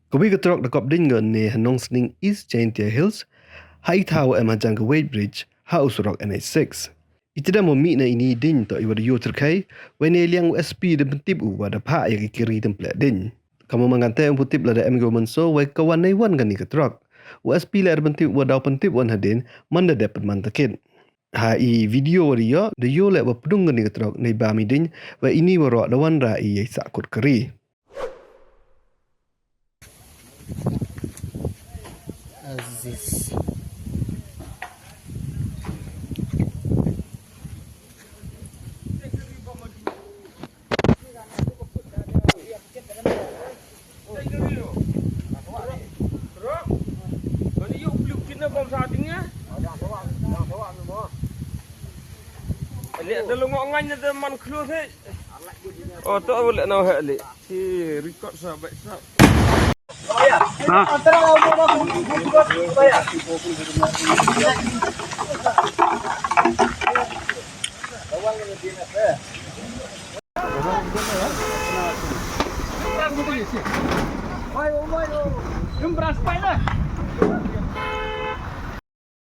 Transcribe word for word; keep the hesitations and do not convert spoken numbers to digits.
Kawi ka truck da kop diñ ko ne ha Nongsning, East Jaintia Hills, ha i thaw em hajrong ka weighbridge ha u surok N H six. I tdem wa mih na ini diñ toh i wa da yoh tyrkhei, wei neiliang u S P da pyntip u wa da phah ya ki kari tympleh diñ. Kamwa man katæ u pyntip lada em ki wa mynsaw wei ka wan nei wan kani ka truck. U S P leh da pyntip u wa daw pyntip wan hadien man da dep pynman takit. Ha i video wa da yoh, da yoh leh wa pdung kani ka truck neibam i diñ, wei ini waroh da wanrah i yei sahkut kari. Leh da lungok ngan da man khlur hi. O, to leh na he leh. Hi record sa, baik sa. Ha.